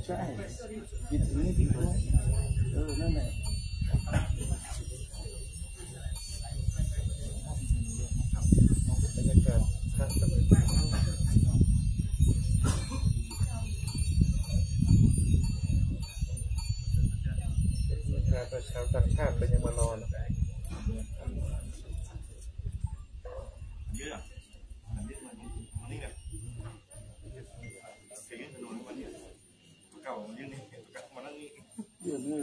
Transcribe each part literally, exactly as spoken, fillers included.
ใช่ คิดถึงนี่ดีกว่า เออ นั่นแหละ บรรยากาศ ชาวต่างชาติก็ยังมารอนะ เยอะ อันนี้มัน อันนี้เนี่ย เสียงถนนวันนี้ เก่ายื่นนี่ มานั่งนี่ ยื่นนี่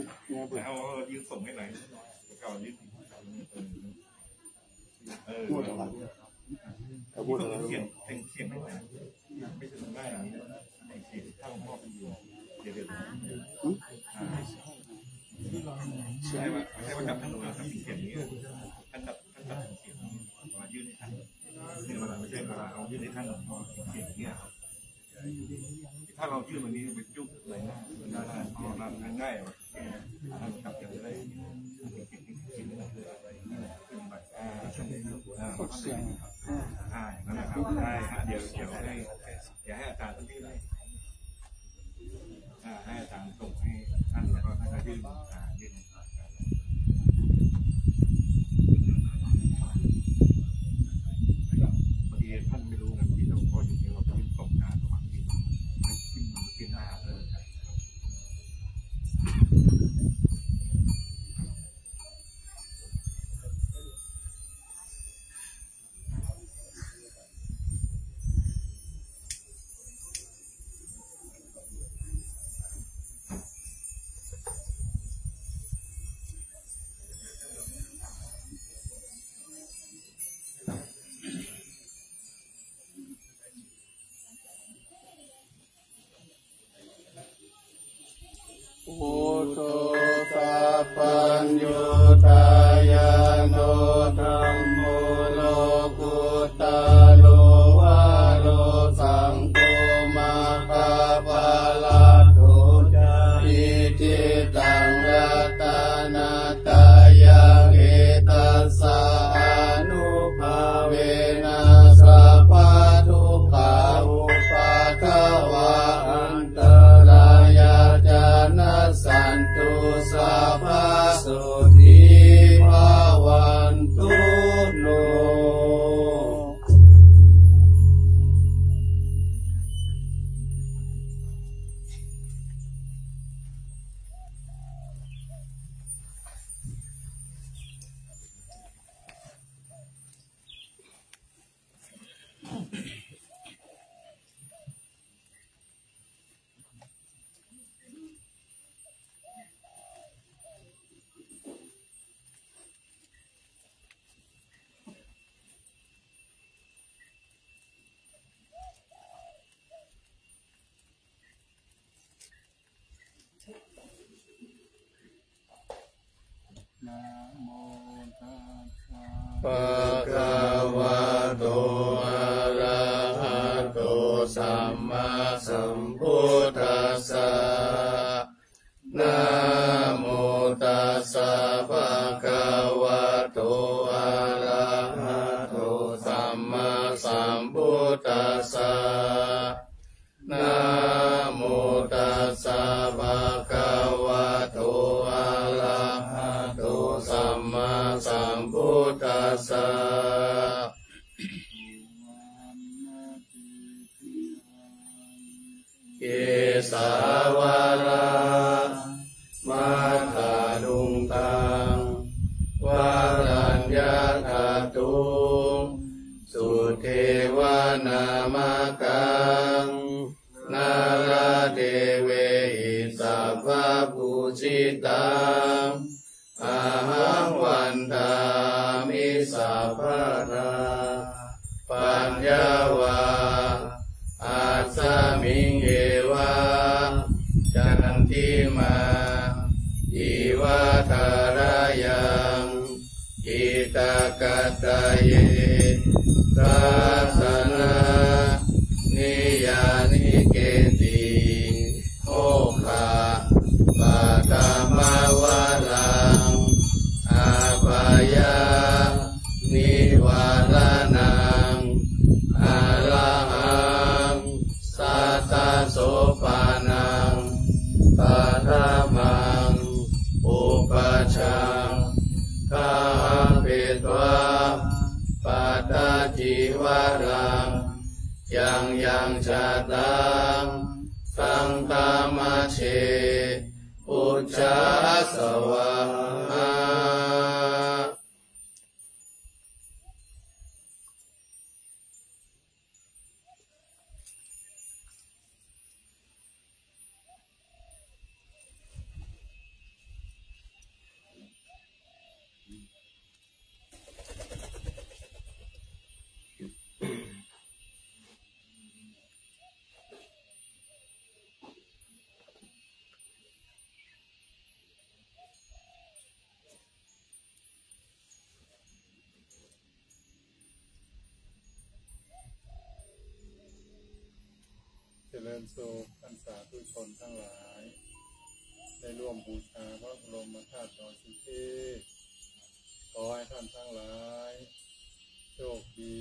ยื่นส่งให้หน่อย เก่ายื่น เออ พูดอะไร เขาพูดอะไร เขียน เขียน เขียนให้หน่อย ไม่ถึงได้นะ เขียนข้างพ่อ เดี๋ยว เดี๋ยว หืม อ่า ใช่ไหม ใช่ไหมครับ ท่าน ท่านเขียนอย่างนี้ ท่านจับ ท่านจับเขียนอย่างนี้ มายื่นให้ท่าน ไม่ใช่เวลาเอายื่นให้ท่าน เขียนอย่างนี้ครับ ถ้าเรายื่นวันนี้ไปจุ๊บเลยนะ ง่ายๆ ง่ายๆ อ่ะ ท่านจับจะได้ อ่า อ่า นั่นแหละครับ ได้ฮะ เดี๋ยว เดี๋ยวให้ เดี๋ยวให้อาจารย์ท่านยื่นให้ อ่า ให้อาจารย์ส่งให้ท่าน แล้วก็ท่านก็ยื่น อ่า ยื่น พอดีท่านไม่รู้นะ ที่เราพออยู่ที่เรายื่นส่งงานระหว่างยื่น ยื่น ยื่นหน้า เออ Buddho sabbaññutañāṇo dhammo lokuttaro varo saṅgho maggaphalaṭṭho ca. Icchitaṃ ratanattayaṃ etassa ānubhāvena sabbadukkhā upaddavā antarāyā ca nassantu sabbasotthī bhavantu no. Namo tassa bhagavato arahato sammāsambuddhassa. Namo tassa bhagavato arahato sammāsambuddhassa. Namo tassa bhagavato arahato sammāsambuddhassa. Kesāvalāmakaddhaṃ varaññakatū sudevanamakaṃ nāḷādevehi sabbapūjitaṃ ahaṃ vandāmi sabbadā. Paññā vā asmiṃ eva candimā iva tharayaṃ iddhagataye sāsanā cīvaraṃ, yaṃ yaṃ jātaṃ saṅghamajjhe pūjā svāhā. เจริญสุขท่านสาธุชนทั้งหลาย ได้ร่วมบูชาพระบรมธาตุดอยสุเทพ ขอให้ท่านทั้งหลาย โชคดี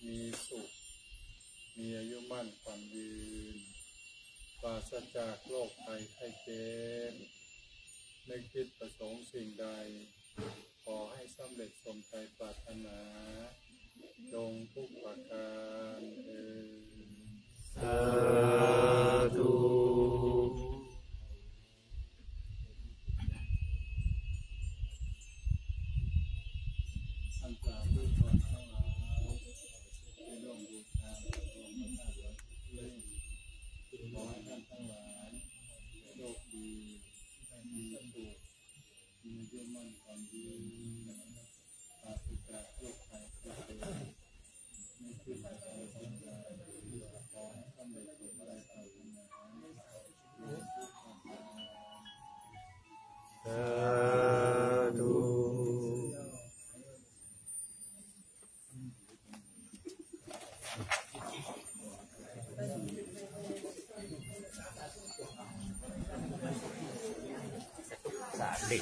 มีสุข มีอายุมั่นขวัญยืน ปราศจากโรคภัยไข้เจ็บ นึกคิดประสงค์สิ่งใด ขอให้สำเร็จสมใจปรารถนา จงทุกประการเทอญ สาธุ ท่านสาธุชนทั้งหลาย ได้ร่วมบูชาพระบรมธาตุ ขอให้ท่านทั้งหลาย โชคดี มีสุข มีอายุมั่นขวัญยืน ปราศจากโรคภัยไข้เจ็บ มีสุข ขอให้สำเร็จสมใจปรารถนา สาธุ สามเด็ก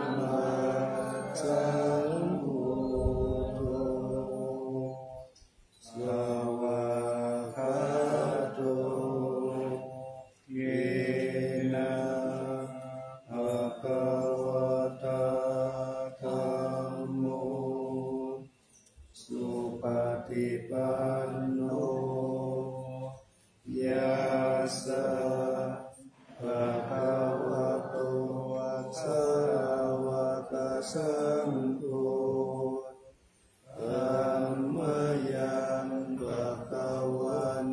Sammāsambuddho. Svākkhāto yena bhagavatā dhammo supaṭipanno yassa bhagavato sāvakasaṅgho, tammayaṃ bhagavantaṃ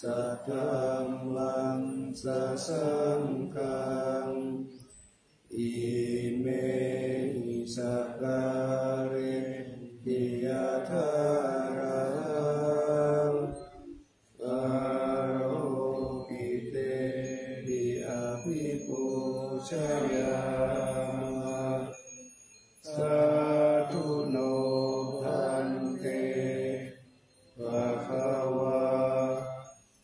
sadhammaṃ sasaṅghaṃ, imehi sakkārehi yathārahaṃ āropitehi abhipūjayāma. Sādhu no bhante bhagavā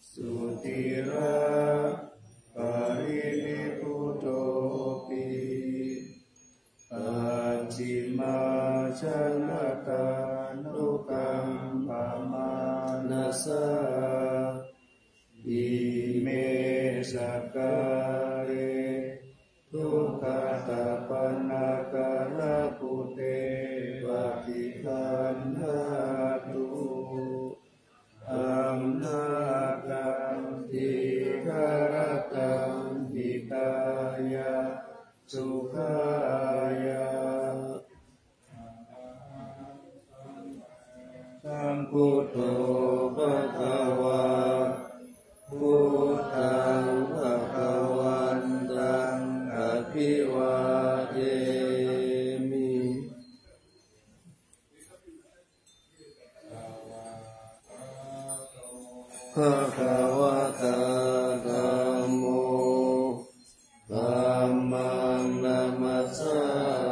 sudiraparinibbutopi, pacchimājanatānukampamānasā, ime sakkāre duggatapaṇṇākārabhūte paṭiggaṇhātu, amhākaṃ dīgharattaṃ hitāya sukhāya. Sambuddho bhagavā, buddhaṃ bhagavantaṃ abhivādemi. Bhagavatā dhammo, dhammaṃ namassāmi.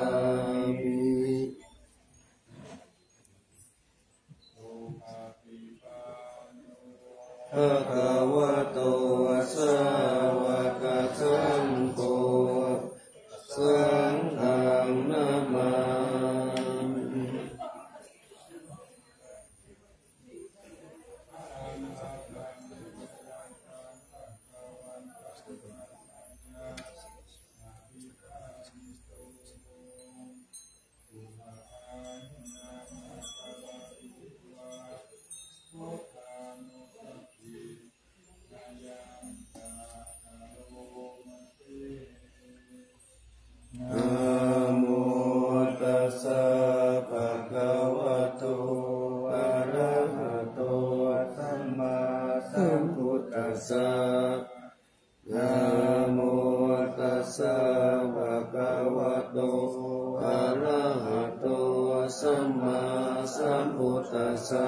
Bhagavato sāvakasaṅgho, saṅghaṃ namāmi. Namo tassa bhagavato arahato sammāsambuddhassa. Namo tassa bhagavato arahato sammāsambuddhassa.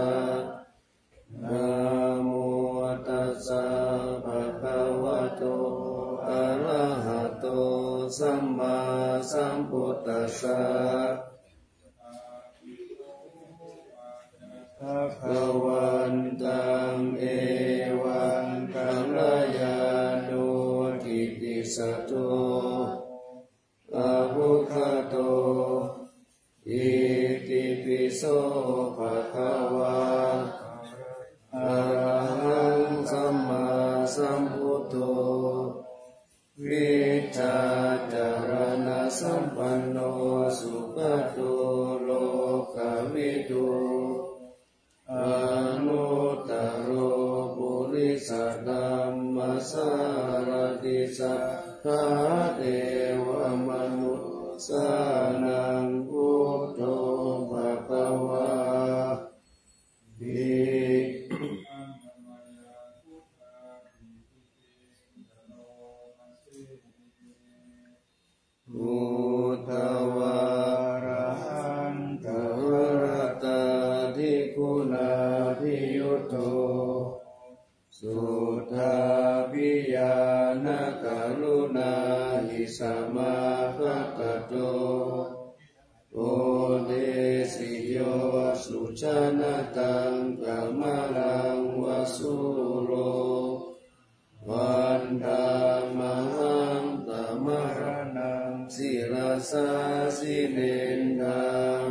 Namo tassa bhagavato arahato sammāsambuddhassa. Bhagavantaṃ evaṃ kalyāṇo kittisaddo abbhuggato, itipi so bhagavā arahaṃ sammāsambuddho, vijjācaraṇasampanno sugato lokavidū, anuttaro purisadammasārathi satthā devamanussānaṃ buddho bhagavāti. Buddhavārahantavaratādiguṇābhiyutto, suddhābhiñāṇakaruṇāhi samāgatatto, sāsinen taṃ.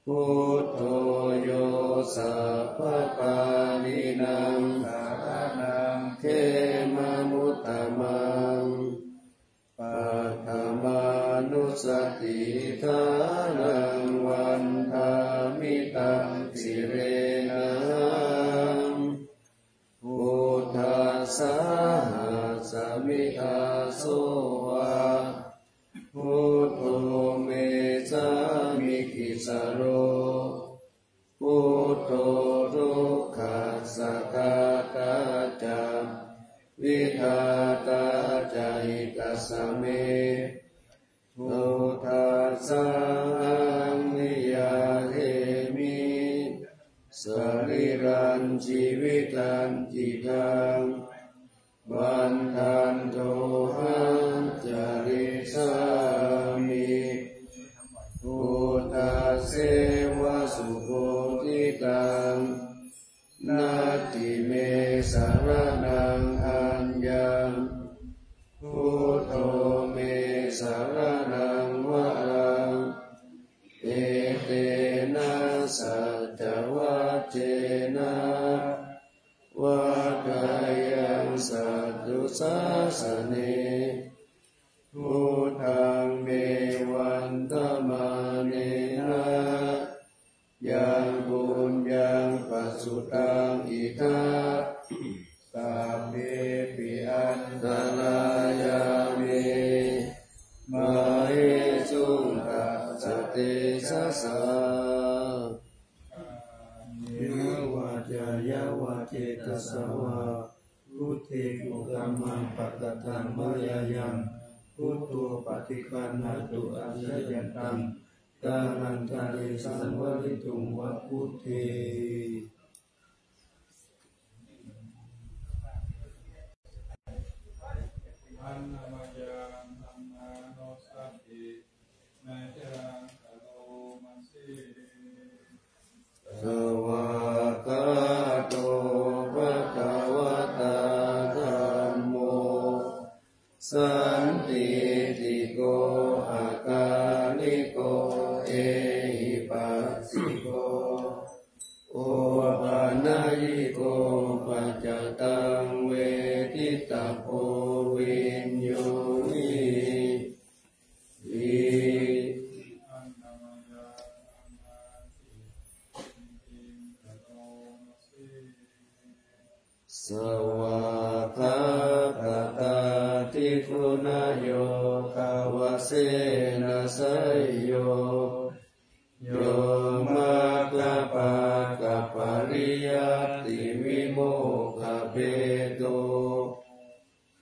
Buddho yo sabbapāṇīnaṃ saraṇaṃ khemamuttamaṃ. Paṭhamānussatiṭṭhānaṃ vandāmi taṃ sirenahaṃ. Buddhassāhasmi dāso va, buddho me sāmikissaro. Buddho dukkhassa ghātā ca, vidhātā ca hitassa me. Buddhassāhaṃ niyyādemi, sarīrañjīvitañcidaṃ. Vandantohaṃ carissāmi, buddhasseva subodhitaṃ. Natthi me saraṇaṃ aññaṃ, buddho me saraṇaṃ varaṃ. Etena saccavajjena, vaḍḍheyyaṃ satthu sāsane. Buddhaṃ me vandamānena, yaṃ puññaṃ pasutaṃ idha, sabbepi antarāyā me, māhesuṃ tassa tejasā. Kāyena vācāya va cetasā vā, buddhe kukammaṃ pakataṃ mayā yaṃ, buddho paṭiggaṇhatu accayantaṃ, kālantare saṃvarituṃ va buddhe. Annamayaṃ dhammanussati, nājaṃ karomasi. Svākkhāto bhagavatā dhammo, sandiṭṭhiko akāliko ehipassiko, opanayiko paccattaṃ veditabbo viññūhī ti. Svākkhātatādiguṇayogavasena seyyo, yo maggapākapariyattivimokkhabhedo,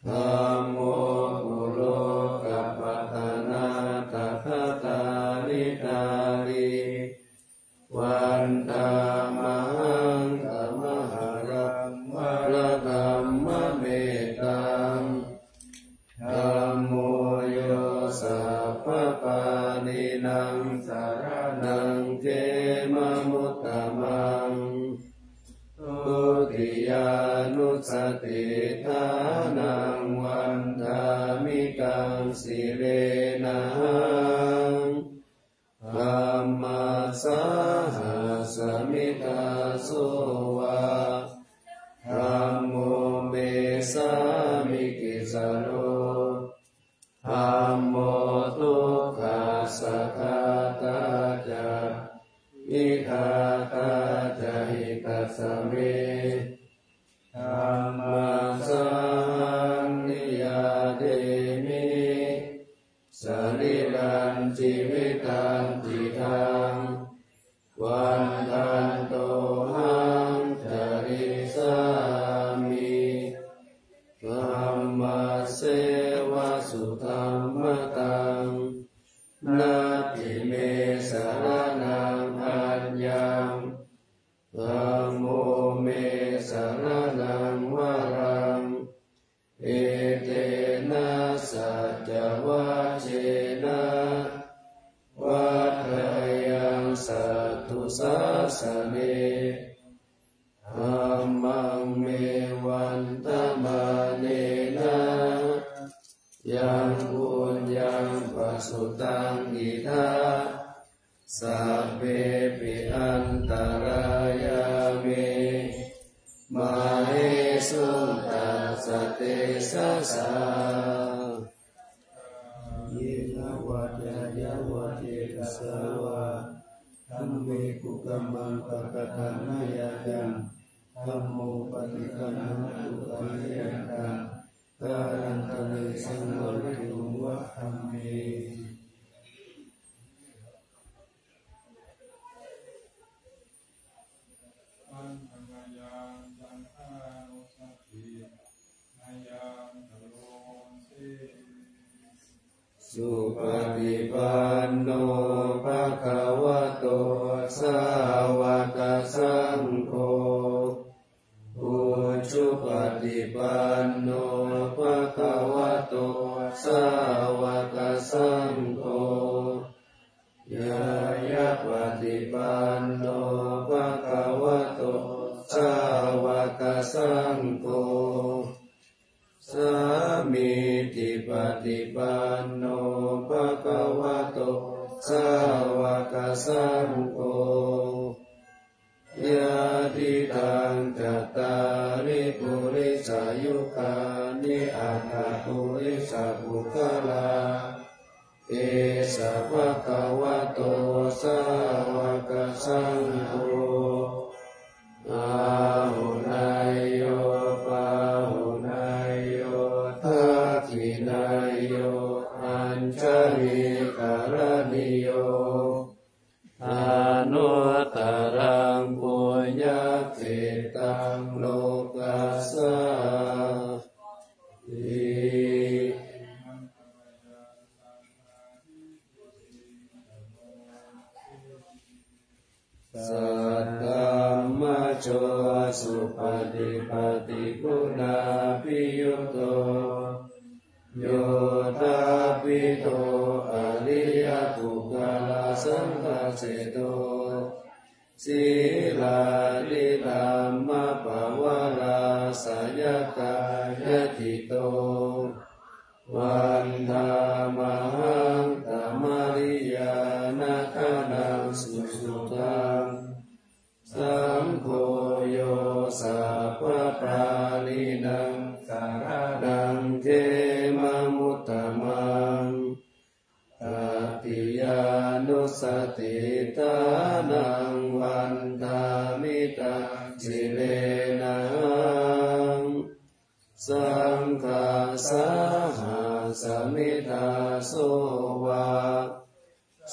dhammo kulokapattanā tathākārī dārī, vandāmahaṃ tamaharaṃ varadhammametaṃ. Dhammo yo sabbapāṇīnaṃ saraṇaṃ khemamuttamaṃ. Dutiyānussatiṭṭhānaṃ vandāmi taṃ sirenahaṃ. Dhammassāhasmi dāso va, dhammo me sāmikissaro. Dhammo dukkhassa ghātā ca, vidhātā ca hitassa me. Dhammassāhaṃ niyyādemi, sarīrañjīvitañcidaṃ. Vandantohaṃ carissāmi, dhammasseva sudhammataṃ. Natthi me saraṇaṃ aññaṃ, dhammo me saraṇaṃ varaṃ. Etena saccavajjena, vaḍḍheyyaṃ satthu sāsane. Dhammaṃ me vandamānena, yaṃ puññaṃ pasutaṃ taṃ idha sabbepi antarāyā me māhesuṃ tassa tejasā. Kāyena vācāya va cetasā vā dhamme kukammaṃ pakataṃ mayā yaṃ dhammo paṭiggaṇhatu accayantaṃ kālantare saṃvarituṃ va dhamme. Supaṭipanno bhagavato sāvakasaṅgho, ujupaṭipanno bhagavato sāvakasaṅgho, ñāyapaṭipanno bhagavato sāvakasaṅgho, sāmīcipaṭipanno bhagavato sāvakasaṅgho, yadidaṃ cattāri purisayugāni aṭṭha purisapuggalā, esa bhagavato sāvakasaṅgho, āhuneyyo pāhuneyyo dakkhiṇeyyo añjalikaraṇīyo, anuttaraṃ puññakkhettaṃ lokassāti. Saddhammajo supaṭipattiguṇābhiyutto, yoṭṭhabbidho ariyapuggalasaṅghaseṭṭho, sīlādidhammapavarāsayakāyacitto, vandāmahaṃ tamariyāna gaṇaṃ susuddhaṃ. Saṅgho yo sabbapāṇīnaṃ saraṇaṃ khemamuttamaṃ, tatiyānussatiṭṭhānaṃ vandāmi taṃ sirenahaṃ. Saṅghassāhasmi dāso va,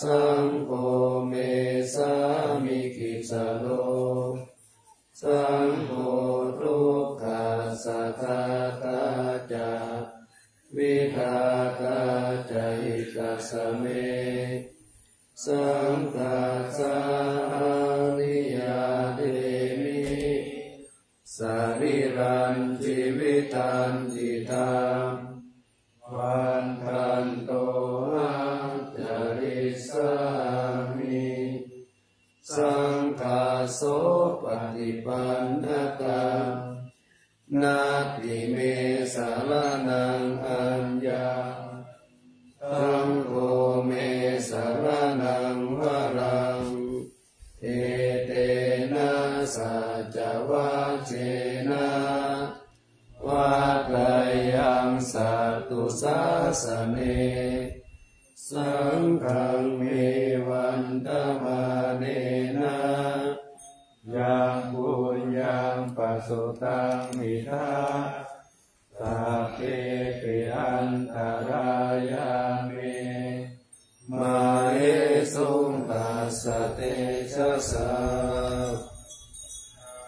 saṅgho me sāmikissaro, saṅgho dukkhassa ghātā ca vidhātā ca hitassa me. Saṅghassāhaṃ niyyādemi sarīrañjīvitañcidaṃ, vandantohaṃ carissāmi saṅghassopaṭipannataṃ. Natthi me saraṇaṃ aññaṃ, saṅgho me saraṇaṃ varaṃ. Etena saccavajjena vaḍḍheyyaṃ satthu sāsane. Saṅghaṃ me vandamānena yaṃ puññaṃ pasutaṃ idha, sabbepi antarāyā me māhesuṃ tassa tejasā.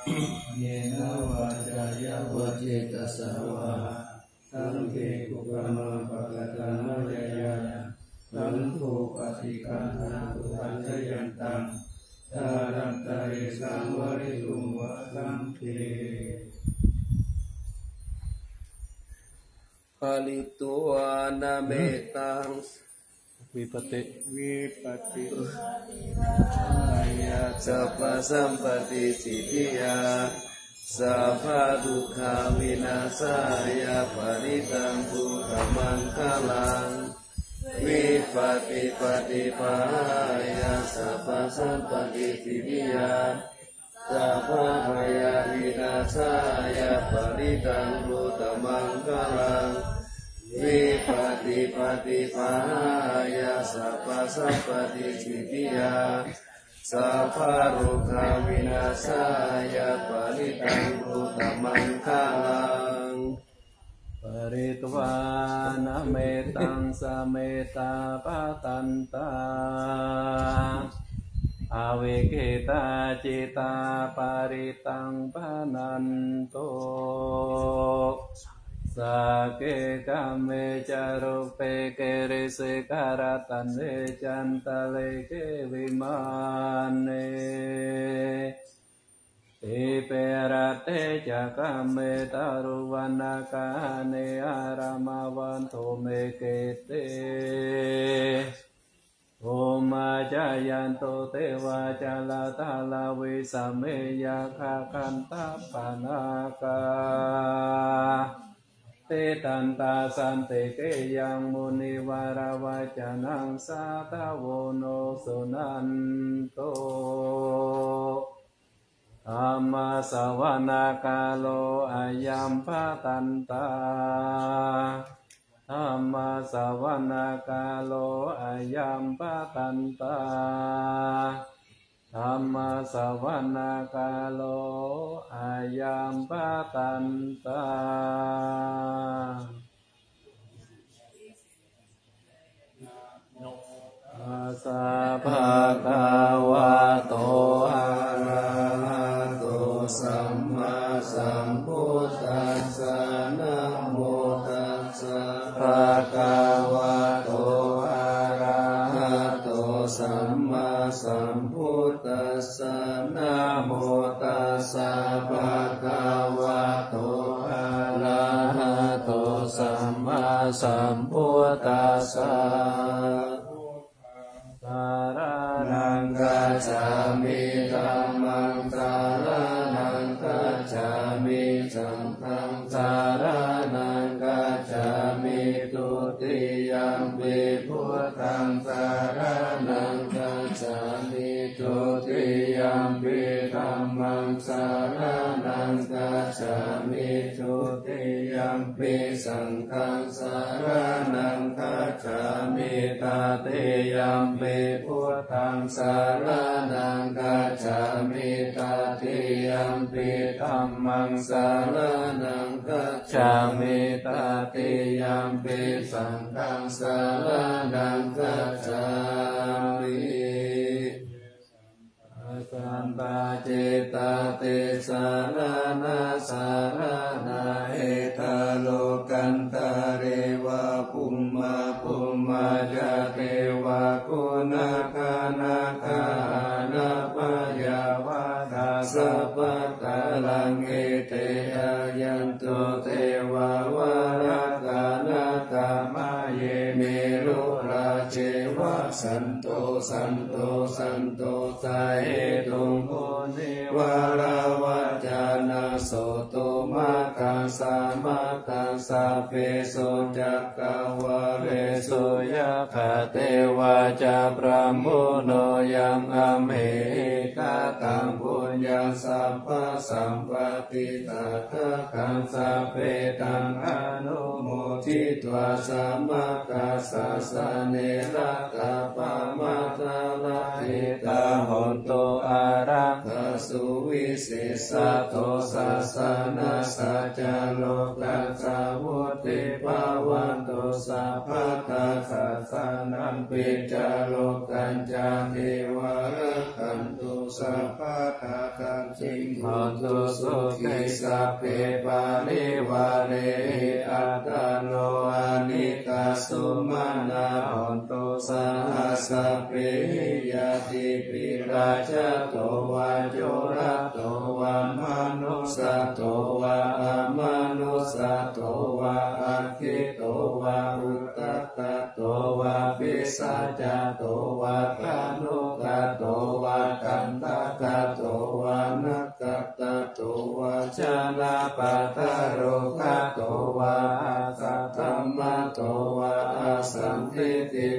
Kāyena vācāya va cetasā vā, dhamme kukammaṃ pakataṃ mayā yaṃ, dhammo paṭiggaṇhatu accayantaṃ, kālantare saṃvarituṃ va dhamme. Pharitvāna mettaṃ vipatti, vipatti, āya sabbasampattisiddhiyā, sabbadukkhavināsāya parittaṃ brūtha maṅgalaṃ. vipattipaṭibāhāya sabbasampattisiddhiyā sabbabhayavināsāya parittaṃ brūtha maṅgalaṃ. Vipattipaṭibāhāya sabbasampattisiddhiyā sabbarogavināsāya parittaṃ brūtha maṅgalaṃ. Pharitvāna mettaṃ samettā bhadantā avikkhittacittā parittaṃ bhaṇantu. Sagge kāme ca rūpe girisikharataṭe cantalikkhe vimāne dīpe raṭṭhe ca gāme taruvanagahane āramawatthume khette bhummā cāyantu devā jalathalavisame yakkhagandhabbanāgā tiṭṭhantā santike yaṃ munivaravacanaṃ sādhavo no suṇantu. Dhammassavanakālo ayam bhadantā. Dhammassavanakālo ayam bhadantā. Dhammassavanakālo ayam bhadantā. Tassa bhagavato arahato sammāsambuddhassa. Namo tassa bhagavato arahato sammāsambuddhassa. Namo tassa bhagavato arahato sammāsambuddhassa. Saraṇaṃ gacchāmi. Dhammaṃ saraṇaṃ gacchāmi. Saṅghaṃ saraṇaṃ gacchāmi. Dutiyampi buddhaṃ saraṇaṃ gacchāmi. Dutiyampi dhammaṃ saraṇaṃ gacchāmi. Dutiyampi saṅghaṃ saraṇaṃ gacchāmi. Tatiyampi buddhaṃ saraṇaṃ gacchāmi. Tatiyampi dhammaṃ saraṇaṃ gacchāmi. Tatiyampi saṅghaṃ saraṇaṃ gacchāmi. Sabbā cittā tisaraṇā saraṇā. Etha lokandhare va bhummā bhummā ca devā guṇagaṇakā ānabhayā vā dāsapākāraṃ ete āyantu devā varakkhāṇakā mahe melurājeva santo santo santo sahetuṃ munivaravacanaṃ sotumakaṃ samakaṃ sabbesu cakkavāḷesu yakkha devā ca brahmuno yaṃ amhehi kataṃ puññaṃ sabbasampatti sādhakaṃ sabbe taṃ anumoditvā samakkasāsane rakkhāpamādarā hitvā hontu ārakkhaṃ suvisesato sāsanassa ca lokassa vuḍḍhī bhavantu sabbadā sāsanampi ca lokassa devā rakkhantu sabbadā hontu sukhī sabbe parivārehi attano anindā sumanā hontu saha sabbehi ñātibhi rājato vā corato vā manussato vā amanussato vā aggito vā udakato vā pisācato vā khāṇukato vā kaṇṭakato vā nakkhattato vā janapadarogato vā asaddhammato vā asandiṭṭhi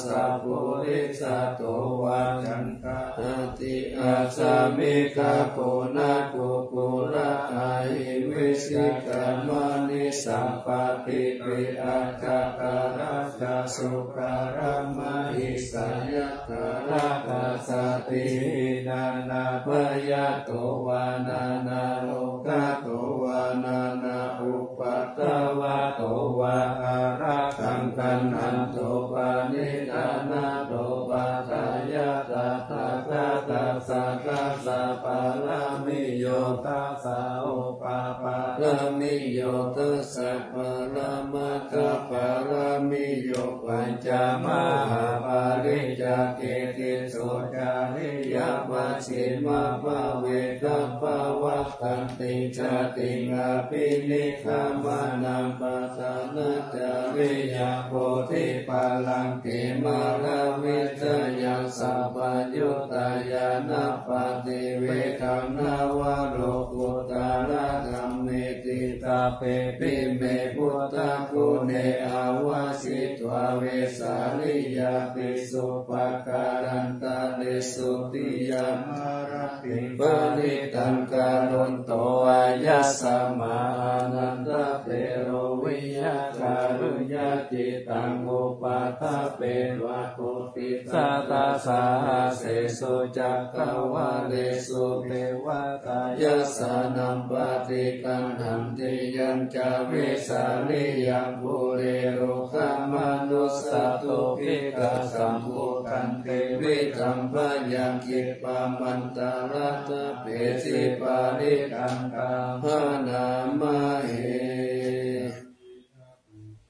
sappurisato vā, caṇḍahatthi-āsami gago naghukula ahi vicchikamaṇisappadīpi, aggagārā ca sūkarā mahīsāya, kālakassāti nānābhayato vā, nānārogato vā, nānāupaddavato vā, ārakkhaṃ gaṇhantu paṇidhānato. Paṭṭhāya tathāgatassa dasa pāramiyo, dasa upapāramiyo, dasa paramatthapāramiyo, pañca mahāpariccāge tisso cariyapajjimabhave, gabbhavattanti jātiṃ abhinikkhamanaṃ, padhānacariyaṃ bodhipallaṅke māravijayaṃ, sabbaññutañāṇappaṭivedhaṃ navalokuttaradhammeti, sabbepime buddhaguṇe āvajjitvā, vesāliyā tīsu pākārantaresu tiyāmarattiṃ, parittaṃ karonto āyasmā ānandatthero viya, kāruññacittaṃ upaṭṭhapetvā, koṭisatasahassesu cakkavāḷesu devatā, yassāṇaṃ paṭiggaṇhanti yañca vesāliyaṃ, pure rogāmanussadubbhikkhasambhūtantividhaṃ bhayaṃ, khippamantaradhāpesi parittaṃ taṃ bhaṇāma he.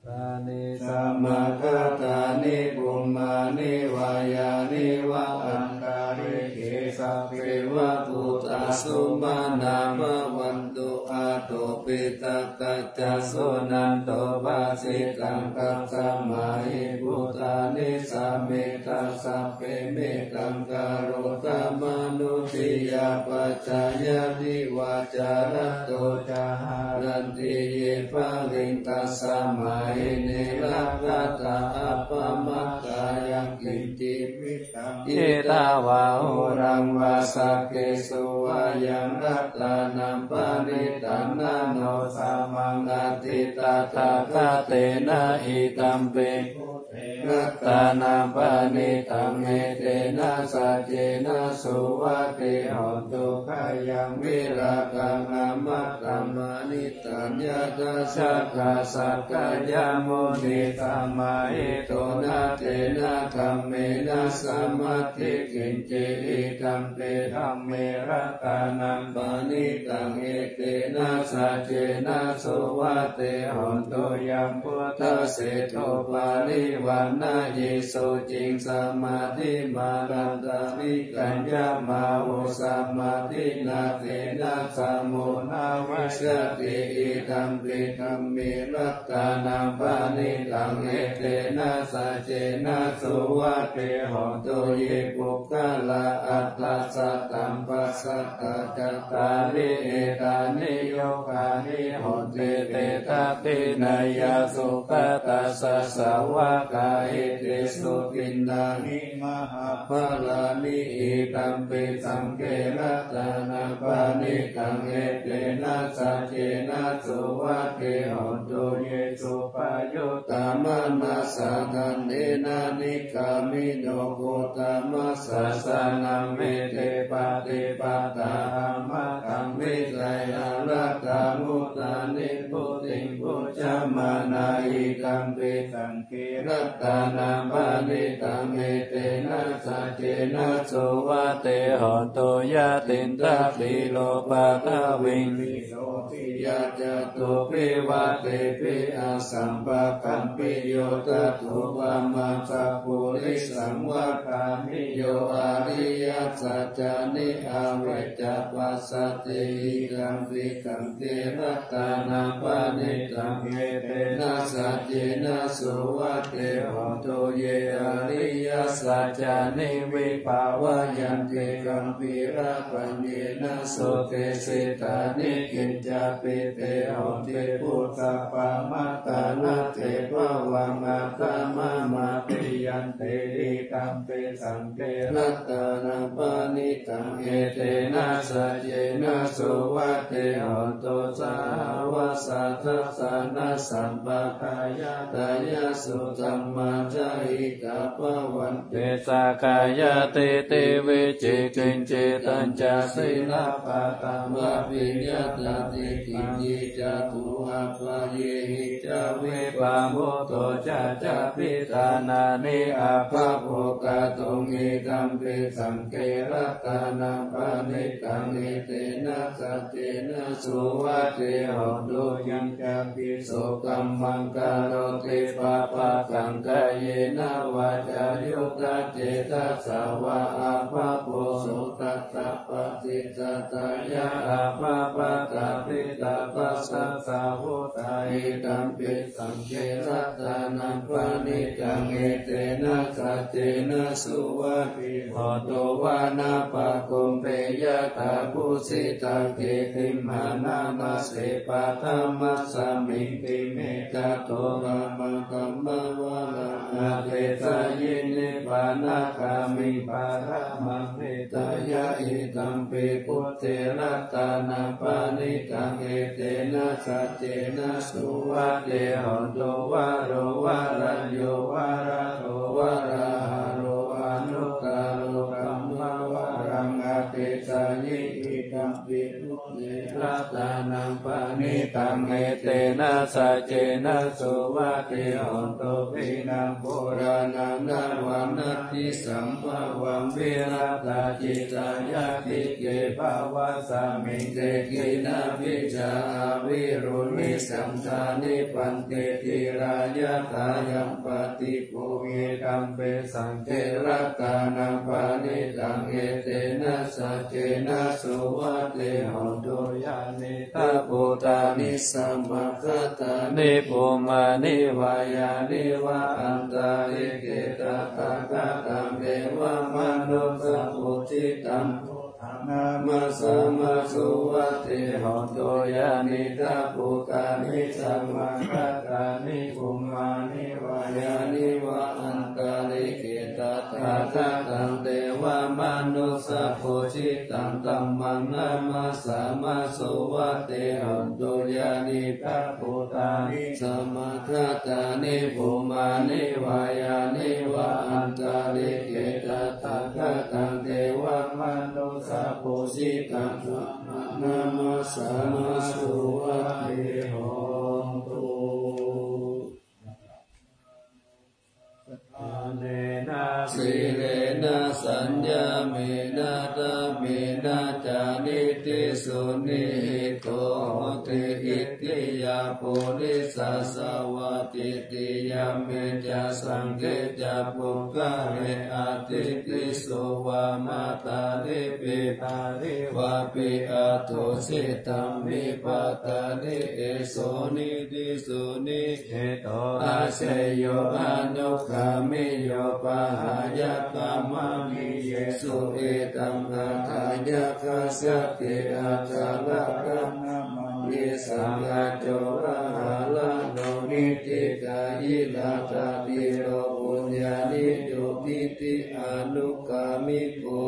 Bhūtāni samāgatāni bhummāni vā yāni va antalikkhe, sabbeva bhūtā sumanā bhavantu, athopiṭakattha ca suṇantu bhāsitaṃ. Tasmā hi bhūtā nisāmetha sabbe, mettaṃ karotha mānusiyā pajāya, divā ca ratto ca haranti ye baliṃ, tasmā hi ne rakkhatha appamattā. Yaṅkiñci vittaṃ idha vā huraṃ vā, saggesu vā yaṃ ratanaṃ paṇītaṃ, na no samaṃ atthi tathāgatena, idampi buddhe ratanaṃ paṇītaṃ, etena saccena suvatthi hotu. Khayaṃ virāgaṃ amataṃ paṇītaṃ, yadajjhagā sakyamunī samāhito, na tena dhammena samatthi kiñci, idampi dhamme ratanaṃ paṇītaṃ, etena saccena suvatthi hotu. Yambuddhaseṭṭho parivaṇṇayī suciṃ, samādhimānantarikaññamāhu, samādhinā tena samo na vijjati, idampi dhamme ratanaṃ paṇītaṃ, etena saccena suvatthi hotu. Ye puggalā aṭṭha sataṃ pasatthā, cattāri etāni yugāni honti, te dakkhiṇeyyā sugatassa sāvakā, etesu dinnāni mahapphalāni, idampi saṅghe ratanaṃ paṇītaṃ, etena saccena suvatthi hotu. Ye suppayuttā manasā daḷhena, nikkāmino gotamasāsanamhi, te pattipattā amataṃ vigayha, laddhā mudhā nibbutiṃ bhuñjamānā, idampi saṅghe ratanaṃ paṇītaṃ, etena saccena suvatthi hotu. Yathindakhīlo paṭhaviṃ sito piyā, catubbhi vātebhi asampakampiyo, tathūpamaṃ sappurisaṃ vadāmi, yo ariyasaccāni avecca passati, idampi saṅghe ratanaṃ paṇītaṃ, panittaṃ etena saccena suvatthi hotu. Ye ariyasaccāni vibhāvayanti gambhīrapaññena sudesitāni kiñcāpi te honti phuṭṭhappamattā na te bhavaṃ aṭṭhamamādiyanti. Idampi saṅghe ratanaṃ paṇītaṃ etena saccena suvatthi hotu. Sāvassa dassanasam pakāya tayassu dhammā jahitā bhavanti sakkāyadiṭṭhi vicikicchitañca sīlabbataṃ abhiyādati kiñci ca guhabbhāyehi ca vippamutto ca cappidānāni abbhabbo kātuṃ. Idampi saṅghe ratanaṃ paṇītaṃ etena saccena suvatthi hotu. Yañca pi so kammaṃ karoti pāpakaṃ kāyena vācāyuda cetasā vā abbhabbo so tassa paṭicchadāya abbhabbatā pītapassassā vutā. Idampi saṅghe ratanaṃ paṇītaṃ etena saccena suvatthi hotu. Vanappagumbe yathā phussitagge gimhānamase paṭhamasmiṃ gimhe caturamakammavaraṃ adesayi nibbānagāmiṃ paramaṃ hitāya. Idampi buddhe ratanaṃ paṇītaṃ etena saccena suvatthi hotu. Varo varaññū varado varāharo anuttaro dhammavaraṃ adesayi. Idampi buddhe ratanaṃ paṇītaṃ etena saccena suvatthi hotu. Khīṇaṃ purāṇaṃ navaṃ natthi sambhavaṃ virattacittāyatike bhavasmiṃ te khīṇabījā avirūḷhichandā nibbanti dhīrā yathāyampadīpo. Idampi saṅghe ratanaṃ paṇītaṃ etena saccena suvatthi hotu. Yānīdha bhūtāni samāgatāni bhummāni vā yāni va antalikkhe tathāgataṃ devamanussapūjitaṃ buddhaṃ namassāma suvatthi hotu. Yānīdha bhūtāni samāgatāni bhummāni vā yāni va antalikkhe tathāgataṃ devamanussapūjitaṃ dhammaṃ namassāma suvatthi hotu. Yānīdha bhūtāni samāgatāni bhummāni vā yāni va antalikkhe tathāgataṃ devamanussapūjitaṃ dhammaṃ namassāma suvatthi hotu. Dānena sīlena saññamena dhammavicareṇa ca niṭṭhithu niṭṭhito hoti. Itthiyā purisassava tthiyamme ca saṅghe ca puggale atthi pi so vā mātā pi pitāri vāpi athusitaṃ nipatani eso niṭṭhithu niṭṭhito ajjeyyo anugāmiyyo pahāya kamaniyesu. Etaṃ atthāya gacchanti acchārakkhaṇamatthi saṅghassa coḷaharaṇo niṭṭhitayilatthatiro puññāni yo nitti anugāmiko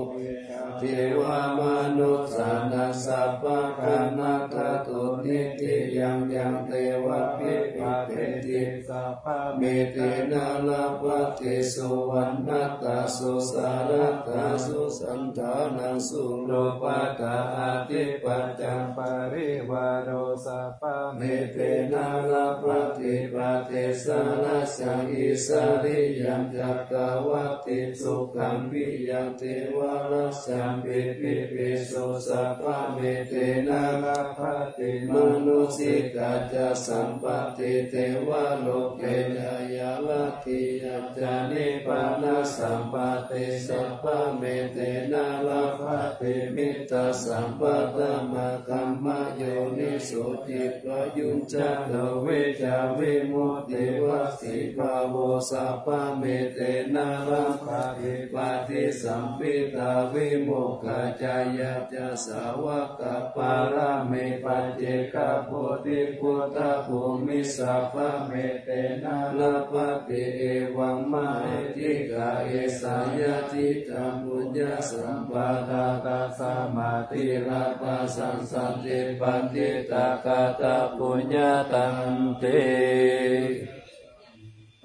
devamanussānaṃ sabbaṃ kannatha to niṭṭhiyaṃ. Yaṃ devā vippatteti sabbā metena labhati suvaṇṇattā susaratā susantānaṃ surūpatā aṭṭhipaccaṃ parivāro sabbā metena labhati paṭisarajaṃ isariyaṃ cattāvatthi sukhaṃ piyaṃ devarajjaṃ pivipesu sabbā metena labhati manussika ca sampatti devā loke. Jayaladdhi yañca nibbānasāmpadhi, sabbametena labhati mittasampadā. Maggāma yoniso cittayuñjano vijjā vimutti vasībhavo, sabbametena labhati paṭisambhidā vimokkhacayañca. Sāvakapāramī paccekabodhi buddhabhūmi, sabbametena labhati evaṃ mahiddhikā. Esā yadidaṃ puññasampadā, tasmātilabbhasaṃ santi paṇḍitakātabbuññatanti.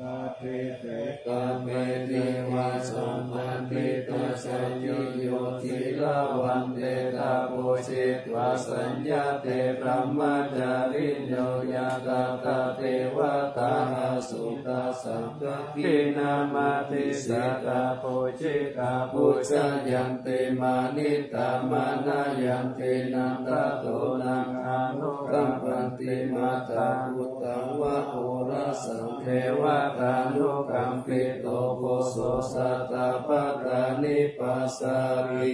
Paṭisekkhame divaso paṇḍitasacchiyo, sīlavā te tapo jitvā saññā te brahmacārino. Yā tattha devatā āsuṃ, tā sā dakkhiṇā addisaṭṭhā. Pūjitā pūjayanti, mānitā mānayanti, nāntato naṃ anukampanti. Mātā puttaṃ vā oḷāsaṃ, devatānukampito poso, satapattāni passati.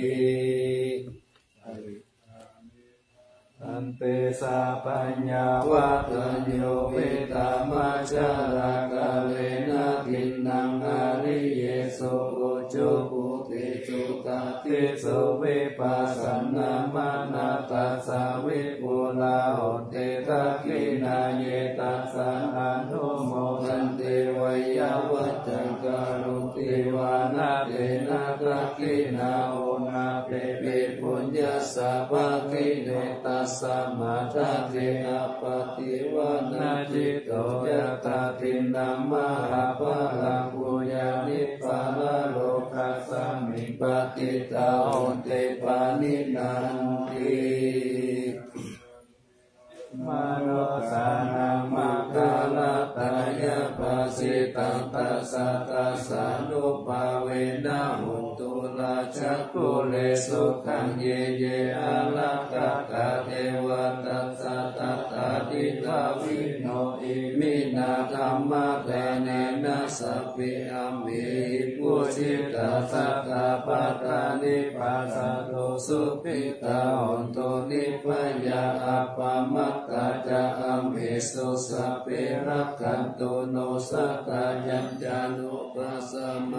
Tantejā paññāvadayo, vītamajjhārakālena, tiṇṇaṃ āriyesu ujubhūti. Sutatthi suvipassanamanāsā, vipulā honti dakkhiṇā, ye tassa anumodanti veyyāvaccaṃ. Karoti vāna tena dakkhiṇā, oṇāpi puññassa bhāgine, tasmā dade appaṭivānacitto, yattha tiṇṇaṃ mahapphalaṃ, puññāni paralokasmiṃ, patiṭṭhā honti pāṇinanti. Manussānaṃ maggārattayabhāsitaṃ, tassa tassānubhāvena, hotu rājagure sukhaṃ. Ye ye ārakkhakā devā, tassa tatthaṭṭhitā vino, iminā dhammadānena sabbe, amhehi pūjitā, satapattāni passantu, sukhitā hontu, nibbhayā appamattā ca. Amhesu sabbe rakkhantu, no sattā yañca nopajjhantu.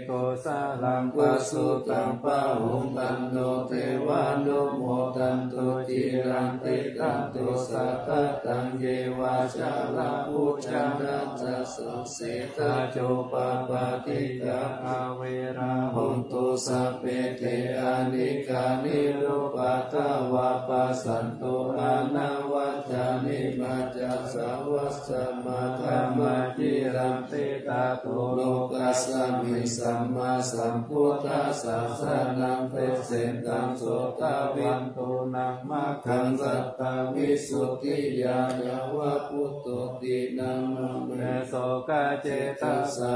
Kusalaṃ pasutaṃ pahutaṃ, no devānumodantu, ciraṃ tiṭṭhantu satātaṃ. Ye vācālā pūjantā, ca saṃsedajutapādā, averā hontu sabbe, te anīghā nirupaddavā, passantu anavajjāni, vācasā vajjamāgama, ciraṃ tiṭṭhantu lokasmiṃ. Sammāsambuddhassa sāsanaṃ, desetaṃ sotavantu, maggaṃ satta visuddhiyā, yāva buddho tiṇṇannamesokacetasa,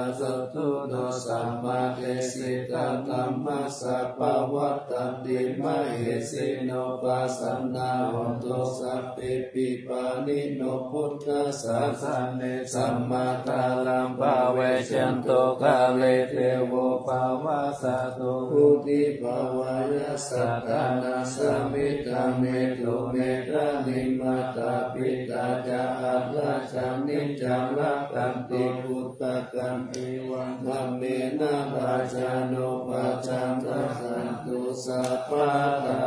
buddho sammādesikā, dhammassa pavattati mahesino. Pasannā hontu sabbepi, pāṇino buddhasāsane, sammā dhāraṃ pavecchanto, kāle devo pavassatu. Vuḍḍhibhāvāya sattānaṃ, samiddhaṃ netu medaniṃ, mātā pitā ca atrajaṃ, niccaṃ rakkhanti puttakaṃ, evaṃ dhammena rājāno, pajaṃ rakkhantu sabbadā.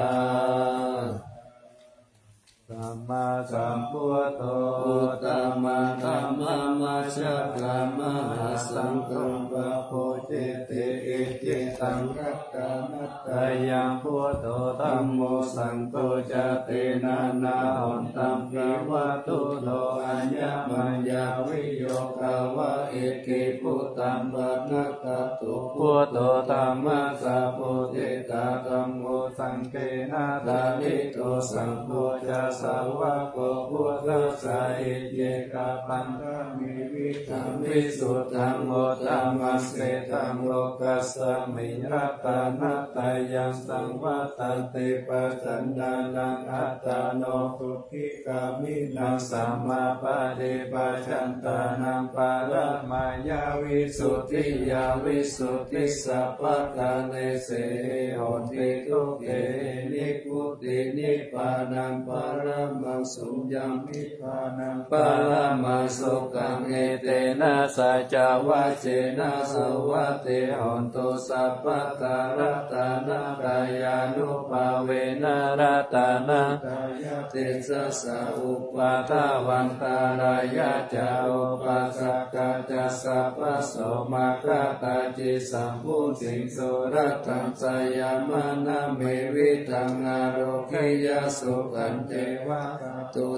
Sammāsambuddho uttamadhammam, majjhaddhammaṃ mahāsaṅghaṃ, pāpūjeti icchitaṃ, katamatthāyaṃ buddho dhammo saṅgho ca, tena na hontam vivatthuno, ayaṃ maññā viyo gā va, iti buddhaṃ paṇatto buddho, dhammassāvudetā dhammo, saṅghena dānito, saṅgho ca sāvako buddhassa, iccekapandhame viddham visuddhaṃ, uttamaṃ sethā lokasmiṃ ratanattayaṃ saṃvattanti pajānānaṃ attano. Dukkhagāminā sammāpaṭipajantānaṃ paramāya visuddhiyā visuddhi sabbakālesu. Honti dukkhena nibbutiṃ nibbānaṃ paramaṃ sukham nibbānaṃ paramaṃ sukhaṃ. Etena saccavajjena suvatthi hotu sabbadā. Ratanattayānubhāvena ratanattayatejasā upaddhavantarāyā ca upaddakā ca sabbaso maggātā ca samputtiṃ surattam jayamaṅgalaṃ. Evaṃ ārogiyasukhañca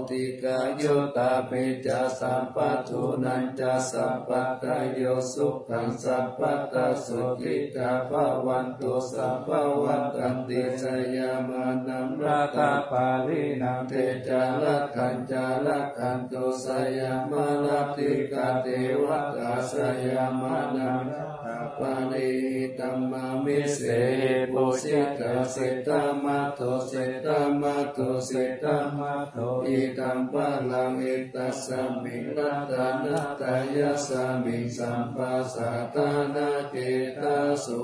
dīghāyutā ca sabbadhunañca sabbādayo sukhaṃ sabbadā sotthī ca bhavantu sabbadā. Rattanti jayamaṅgalaṃ rattāpariṇaṃ tejā rattañca rakkhantu jayamaṅgalaṃ. Rattikā devatā jayamaṅgalaṃ rattāpariṇaṃ tamhā visehi pūjitā siddhamāro siddhamāro siddhamāro iddhūpadesaṃ. Etasmiṃ ratanattayasmiṃ sabbasaddhānaṃ cetasū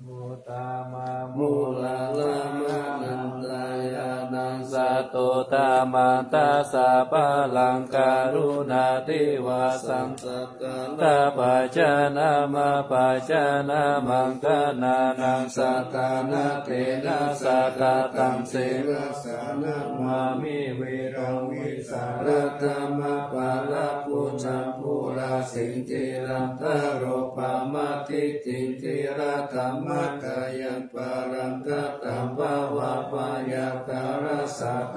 uttamaṃ mūlalamānañca ñāṇaṃ satuttamaṃ dasapālaṃ karuṇāti vasaṃ sakāra pajānāma pajānāmaṃ gaṇānaṃ saddhāna tena sakataṃ sirasā namāmi viraṃ vītarāgaṃ appaṇḍabhujambuṃ sīhaṃ cakkhumā titiṃ dhīraṃ dhammacakkaṃ paṇītaṃ bhavābyaṃ ṭhānattarasaṃ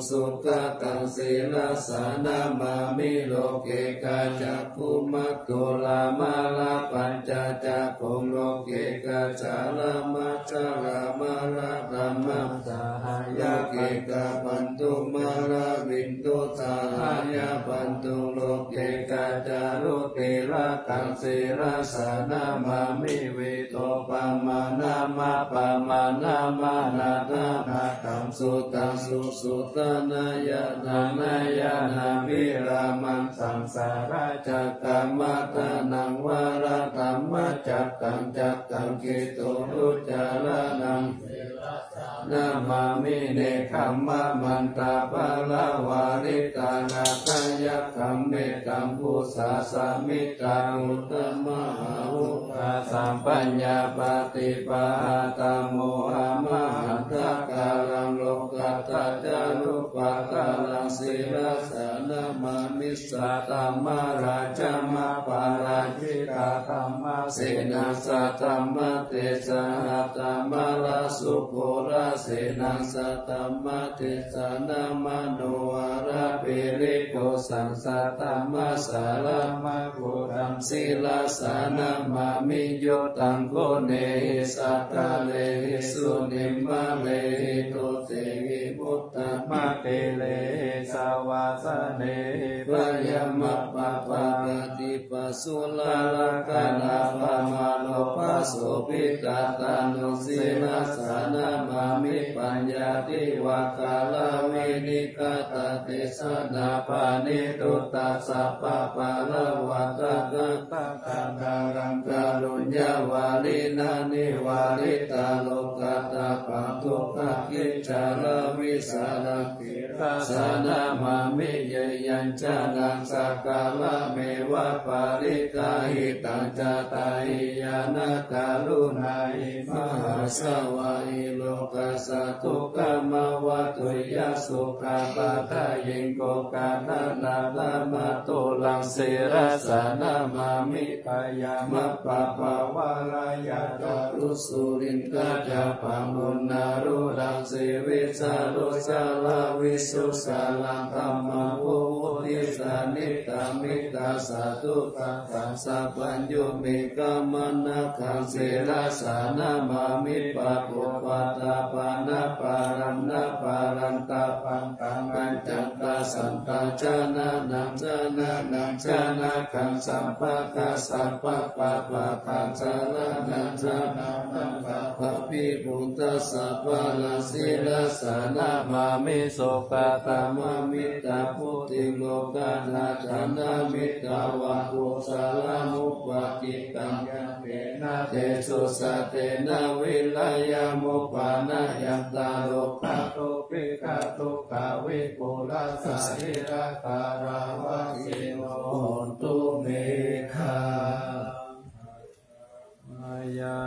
sīlaṃ sirasā namāmi. Loke ca cakkhumā dhūlamālapācakkhumā loke ca ca rāmā ca rāmārakkhamā sahāyā loke ca bandhumālavindu sahāyabandhū loke ca ca rūpī rakkhaṃ sirasā namāmi. Vīrūpamanāmā pamānāmānā dānatthaṃ suttaṃ susuddhāna ñāṇaṃ ñāṇābhirāmaṃ saṃsāracakkaṃ maddhānaṃ varadhammacakkaṃ cakkaṃ khiḍḍojucaraṇaṃ namāmi. Nekkhammamantapaḷavāritaṃ atthāyakkhaṃ mettambusasamiddhaṃ uddhaṃ mahābodhisaṃ paññāpadīpajaṃ mohaṃmahantagaraṃ lokuttaraṃ pāṭhaṅkaṃ sirasā namāmi. Saddhammaṃ rājamappārājitasaṅghaṃ saddhammasenaṃ saddhammatejasahattamaṃ rājasuddhāvāsenaṃ saddhammatejasaṃ nāmanvaraṃ pirīpuṃsaṃ saddhammasāraṃ mahappuggaṃ sirasā namāmi. Uttamaguṇehi sattarihi susimārehi durehi uttamakhīlehi savāsanehi byāmappamāṇā pāpūpanissagarāmaṇopasobhisattaṃ sirasā namāmi. Paññāpadīpajalā vinegatadesanā paṇītassa pāpūpapaḷavā tattha tattha kāraṃ kāruññavaḍḍhenā nivāritvā lokuttapaṃ dukkhābhyaṅkaraṃ vītaraṃ sirasā namāmi. Yaṃ yaṃ jānaṃ sakkārameva parittāhitaṃ catāyāna karuṇāhi mahāsavahi lokassa dukkhamāva tuyya sukhā padayiṃ kokaṇataraṃ maturaṃ sirasā namāmi. Byāmappamāṇā yathā phussitagga ca phussitagga ca paṃ uṇṇāluṃ sivīsaluṃ Sāravisu saraṃ dhammaṃ vū vuṭiṭṭhaniṭṭhamiddhaṃ sādhukaṃ dassapaññumikkhamanākaṃ sirasā namāmi. Paṭṭhupādāpanabharaṃ nābharaṃ tapaṃ dhammañca tasantā janānaṃ janānaṃ janakaṃ sabbattha sabbapāpaggaṃ janānaṃ janānaṃ sabbavidhuttā sabbaṃ sirasā namāmi. Sukkadhammamitthabuddhiṃ lokanāthanamiddhāvaṃ kusalamuppaṭikaṃ yaṃ tesu sattena viriyamuppānayantaṃ lokato pīkadukkhavipūlassa-hirakāravasino hontu me. Mayā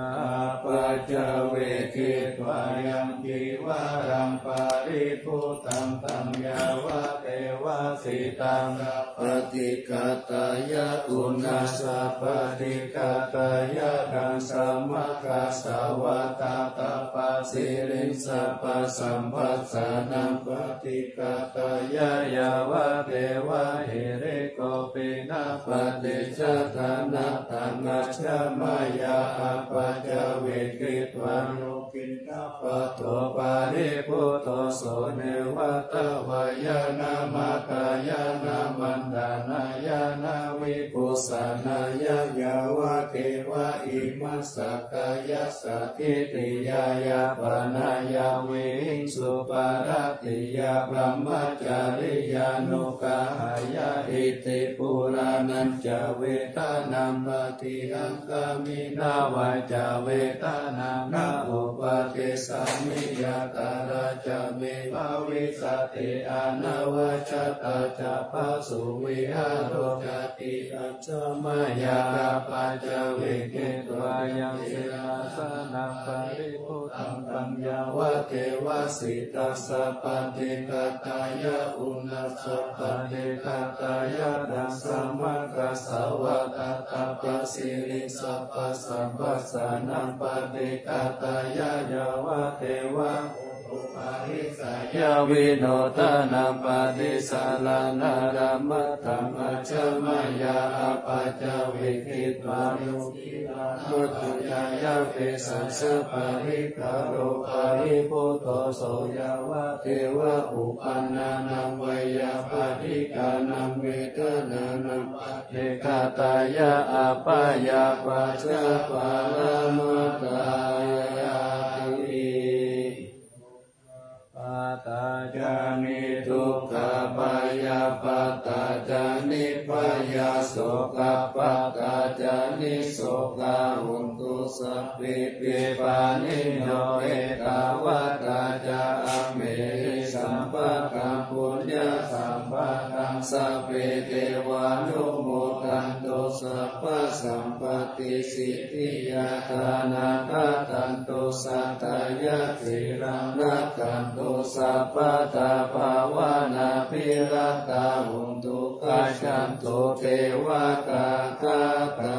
apaccavekkhitvā yaṃ cīvaraṃ paribhuttaṃ taṃ yāvadeva sītassa paṭighātāya uṇhassa paṭighātāya ḍaṃsamakasavātātapasiriṃsapasamphassānaṃ paṭighātāya yāvadeva hirikopinapaṭicchādanatthaṃ ajja mayā apaccavekkhitvā yo khiṇhapādo paribhutto so neva davāya na madāya na maṇḍanāya na vibhūsanāya yāvadeva imassa kāyassa ṭhitiyā yāpanāya vihiṃsuparatiyā brahmacariyānuggahāya iti purāṇañca vedanaṃ paṭihaṅkhāmi navañca vedanaṃ na uppādessāmi yātrā ca me bhavissati anavajjatā ca phāsuvihāro cāti. Ajja mayā apaccavekkhitvā yaṃ sītassa paribhuttaṃ taṃ yāvadeva sītassa paṭighātāya uṇhassa paṭighātāya ḍaṃsamakasavātātapasiriṃsapasamphassānaṃ paṭighātāya yāvadeva utuparissayavinodanaṃ paṭisallānārāmatthaṃ. Ajja mayā apaccavekkhitvā yo khiṇhapādo cāyavesajjaparikkhāro paribhutto so yāvadeva uppannānaṃ veyyābādhikānaṃ vedanānaṃ paṭighātāya abyāpajjhaparamatāyāti. Dukkhappattā ca niddukkhappattā ca nibbhayā sokappattā ca nissokā hontu sabbepi pāṇino. Ettāvatā ca amhehi sambhataṃ puññasampadaṃ sabbe devānumodantu sabbasampattisiddhiyā. Dānaṃ dadantu saddhāya sīlaṃ rakkhantu sabbadā bhāvanābhiratā hontu gacchantu devatāgatā.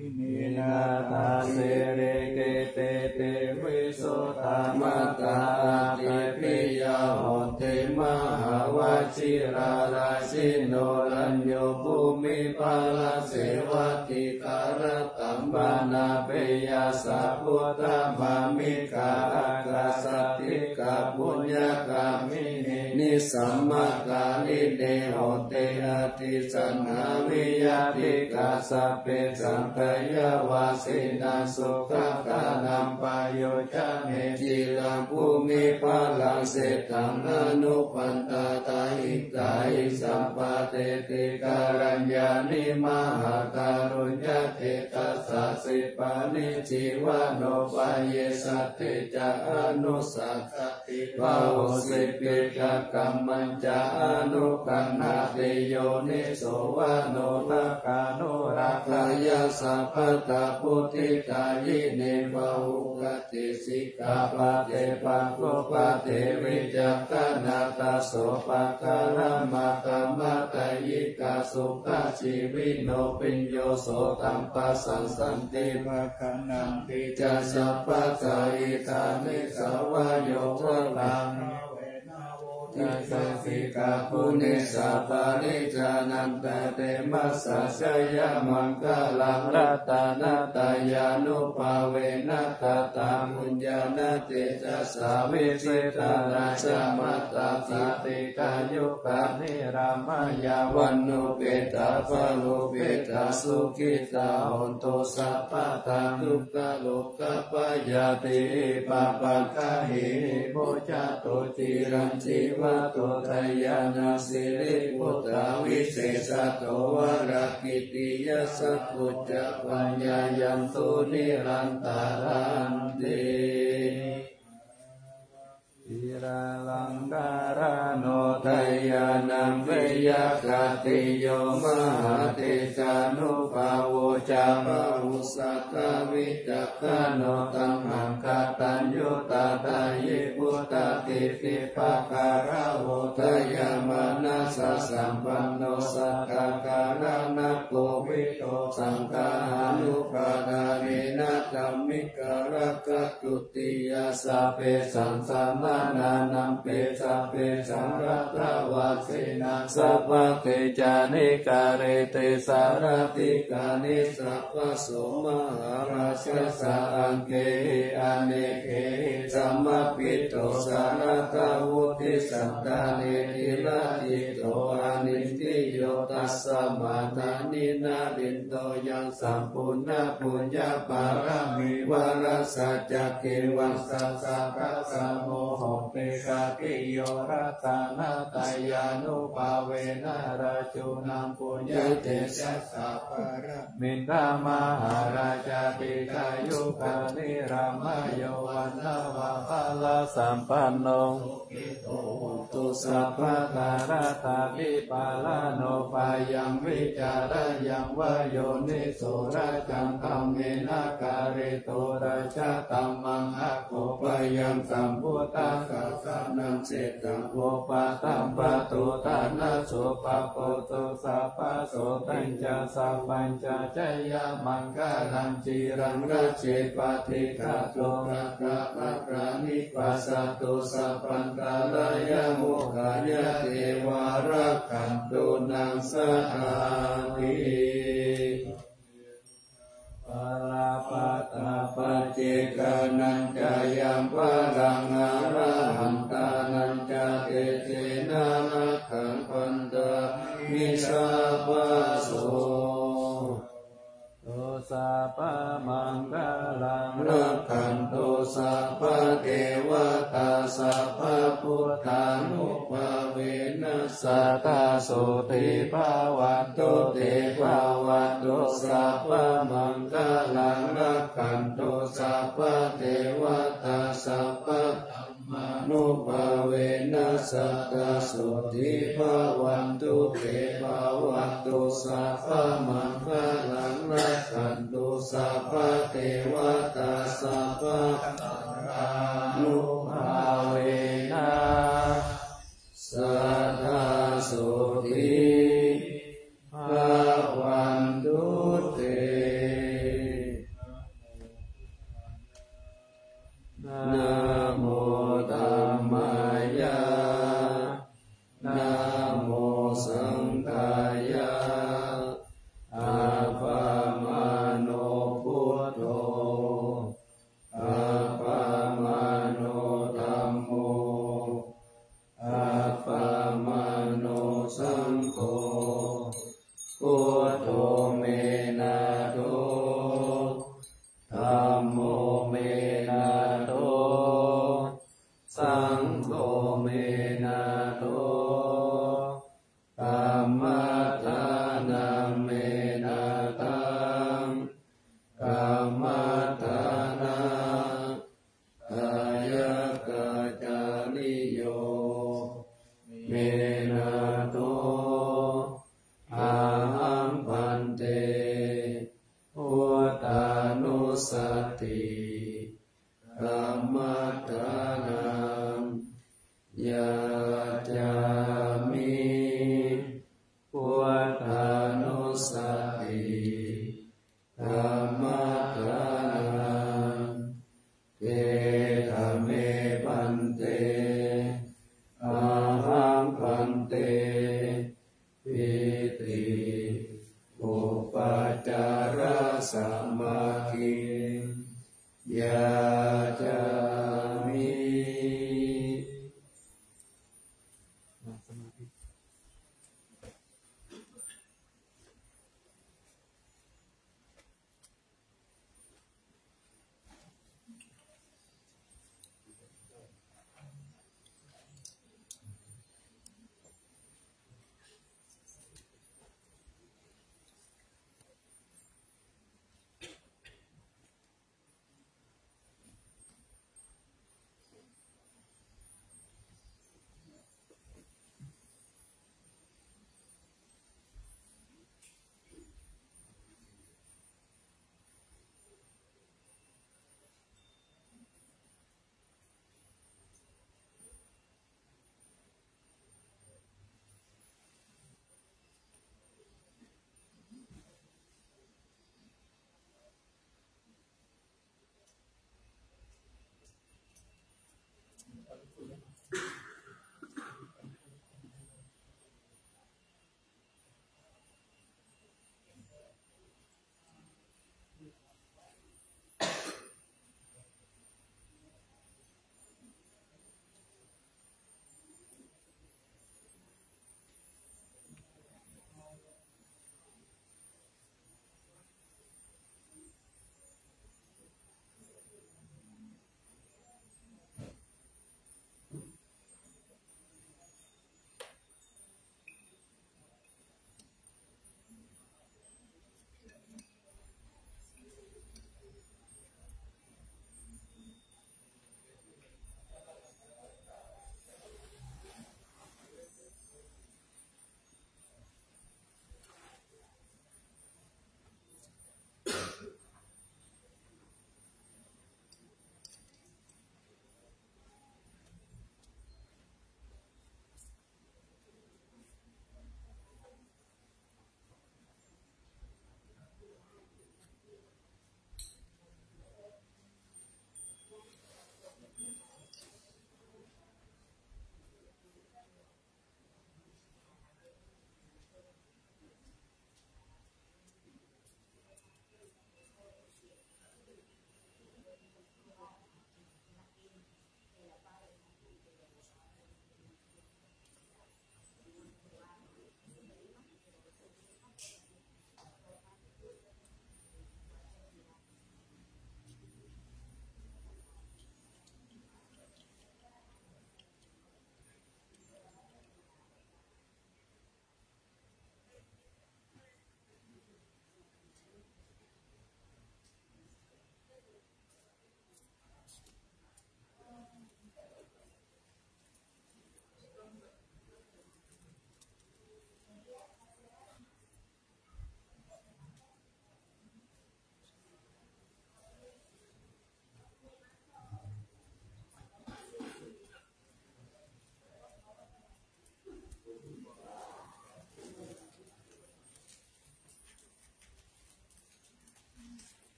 Iminā dasete te visuddhamattā ātappiriyahote mahāvajjirārājino. Rañño bhūmipalasevāti khalattamanāpeyya sabbudābhāmi kā ākāsaṭṭhikā puññagāminī nissamākārīni honti atthi saṅgā viyatthikkā. Sabbe saṅkhāya vāsinā sugatānaṃ payojane ciraṃ bhūmipalaṃ seṭṭhaṃ anuppantāta hitāhi sampāteti kalyāṇī mahākāruññace tassa sipāni jīvanopāyesati ca anussasati bahusīti cakkammañca anugaṇhāti yoniso manorakkhanurakkhāya sabbattha buddhidāyini bahū sikkhāpade pāṇātipātā vecakkhana dasopakkharamātā Bhavadāyikā sukhajīvino piññoso taṃ pasassanti, maggānaṃ picca sabbadā. Idāni ca vayo vāraṃ, bhāvena vodesasikā, guṇesu parijanantaṃ, khemassā jayamaṅgalaṃ. Ratanattayānubhāvena, tathāpuññāna tejasā, vijitā rājamātā, sīse kāyukā niramāyā, vaṇṇuppetā balūppetā, sukhitā hontu sabbadā. Dukkharogabhayā bhayappakkāsi, muccantu ciraṃ jīvatu, dāyādā siribhūtā, visesato varakkhitti, yasassū ca paññāya, yaṃ sunirantaranti. Sīlalamkārano dāyādaṃ veyyākattiyo, mahātejānubhāvo ca, bāhusaccavicakkhaṇo, taṇhaṅkataññutā dāyī, puttadītimakāravo, dayāmanassasampanno, sattakallaṇakovido, saṅgahanugadānena, dhammikarakkha dutiyā. Sabbesaṃ samaṇānaṃ pecca, peccaṃ laddhavā senā, sabbā te jānīkāre te sārathikā. Nisabbaso mahārājassa, aṅgehi anekehi samāhito, sarathā vuḍḍhisattāne, kilajito anindriyo. Tasmā dāni narindo, yaṃ sampūrṇapuññapāramī, vaṇṇasaccakivaṃsassa, dāsamohopekkhaviyo, ratanattayānubhāvena, rājūnaṃ puññatejasā, paramiṃ mahārājā, dīghāyukā niramāyo, vaṇṇaṃva balasampanno, sukhito hotu sabbadā. Rattābhipālano bhayaṃ, vicarāyaṃ vā yoniso, rājaṃ dhammena karito rājā, dhammaṃ aggopāyaṃ sambuddhaṃ, sāsanaṃ jetaṃ upaṭṭhaṃ, pattudāna subhapo so, sabbasottañca sabbañca, jayamaṅgalaṃ. Ciraṃ rājje paṭiṭṭhāto, sabbadukkhappattā nibbassatu, sabbantarāyamokkhaṃ, yā devā rakkhantu naṃ sadāti. Balappattā paccekānañca yaṃ balaṃ, arahantānañca tejena, rakkhaṃ bandhāmi sabbaso. Bhavatu sabbamaṅgalaṃ, rakkhantu sabbadevatā, sabbabuddhānubhāvena, sadā sotthī bhavantu te. Bhavatu sabbamaṅgalaṃ, rakkhantu sabbadevatā, sabbadhammānubhāvena, sadā sotthī bhavantu te. Bhavatu sabbamaṅgalaṃ, rakkhantu sabbadevatā, sabbasaṅghānubhāvena, sadā sotthī bhavantu te. Namo dhammāya, namo saṅghāya, appamāṇo buddho, appamāṇo dhammo, appamāṇo saṅgho. Buddho me nātho, dhammo me nātho, saṅgho me nātho, kammaṭṭhānaṃ me nāthaṃ, kammaṭṭhānā dāyakācariyo me nātho. Ahaṃ bhante buddhānussati kammaṭṭhānaṃ yācāmi. Buddhānussati dhammadhanaṃ. Etha me bhante, ahaṃ bhante, piti upācārasamaggī yācāmi.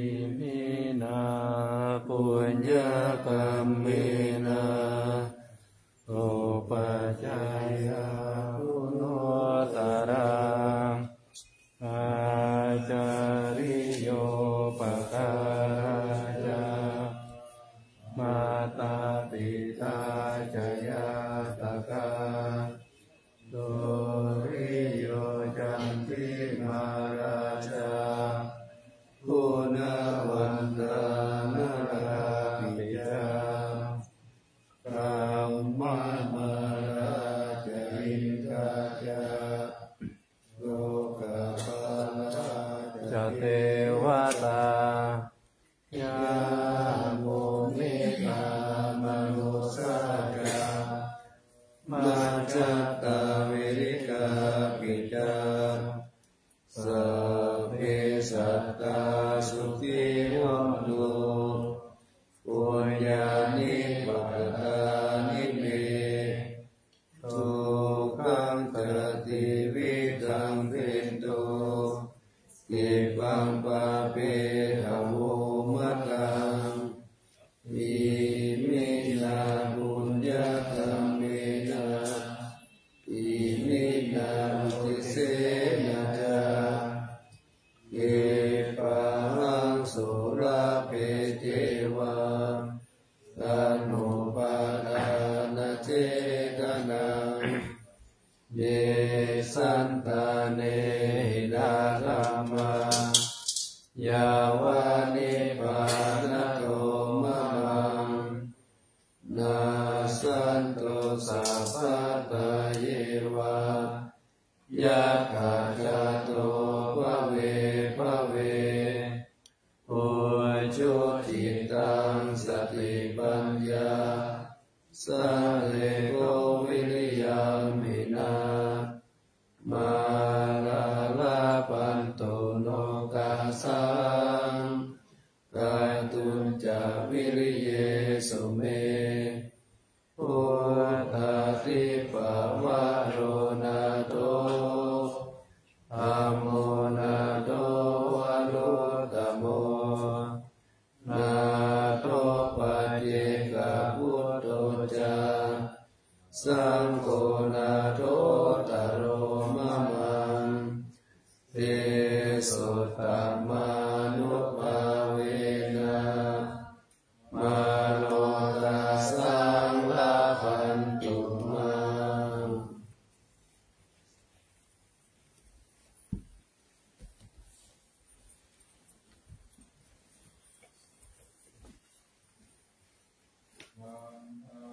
Iminā puññakammena upajjhāyā guṇuttarā, ācariyūpakārā ca mātā pitā ca ñātakā, turiyo candimā rājā guṇavantā narāpi ca, brahmamārā ca indā ca lokapālā ca devatā, yamo mittā manussā ca majjhattā verikāpi ca, sabbe sattā sukhī hontu puññāni pakatāni me, dukkhāni ca tividhaṃ dentu khippaṃ pāpetha vo mataṃ. Iminā puññakammena iminā uddisena ca, khippāhaṃ sulabhe ceva taṇhupādānachedanaṃ, ye santāne hīnā dhammā yāva nibbānato mamaṃ, nassantu sabbadā yeva yattha jāto bhave bhave, ujucittaṃ satipaññā sallekho viriyamhinā, mārā labhantu nokāsaṃ kātuñca viriyesu me. Buddhādhipavaro nātho, dhammo nātho varuttamo, nātho paccekabuddho ca, saṅgho nāthottaro mamaṃ. Tesottamānubhāvena mārokāsaṃ labhantu mā.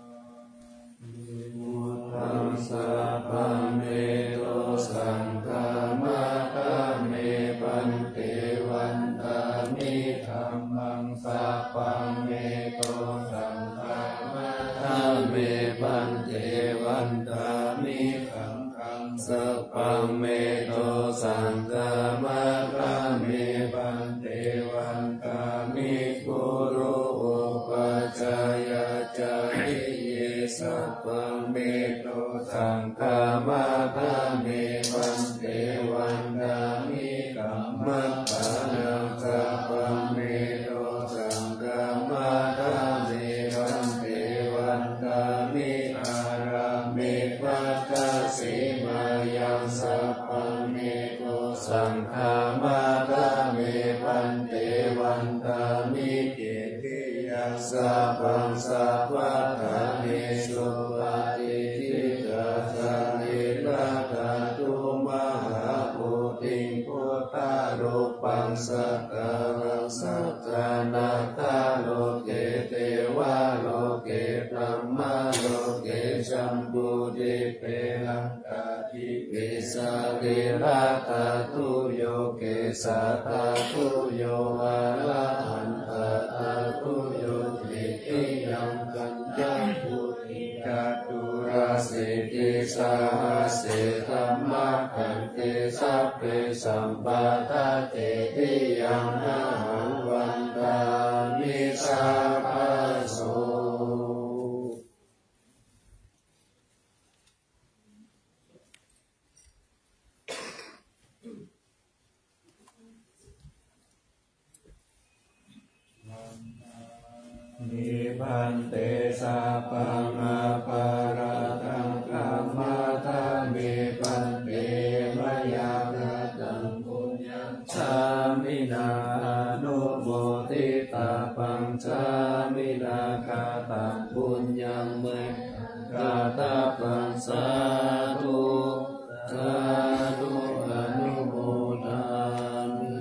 Vandāmi buddhaṃ sabbaṃ me dosaṃ khamatha me bhante. Vandāmi dhammaṃ sabbaṃ me dosaṃ khamatha me bhante. Vandāmi saṅghaṃ sabbaṃ me dosaṃ khamatha me bhante. Vandāmi guru upajjhāyācariye sabbaṃ me dosaṃ khamatha me bhante. Vandāmi kammaṭṭhānaṃ sabbaṃ me dosaṃ khamatha me bhante. Vandāmi ārāme bhaddasīmāyaṃ sabbaṃ me dosaṃ khamatha me bhante. Vandāmi cittiyaṃ sabbaṃ sabbaṭṭhānesu patiṭṭhitā sarīradhātu ma sakkāraṃ satānatthā loke devaloke brahmaloke jambudīpe saṅghadīpe sarīradhātuyo kesathātuyo arahantathātuyo titiyaṃ khandhakū ikatulasiddhisahasse dhammakkhandhe sabbe samphāṭā tetiyaṃ ahaṃ vandāmi sabbaso. Bhante sabbaṃ aparādhaṃ khamatha me bhante mayā kataṃ puññaṃ sāminā anumoditabbaṃ sāminā kataṃ puññaṃ mayhaṃ dātabbaṃ sādhu sādhu anumodāmi.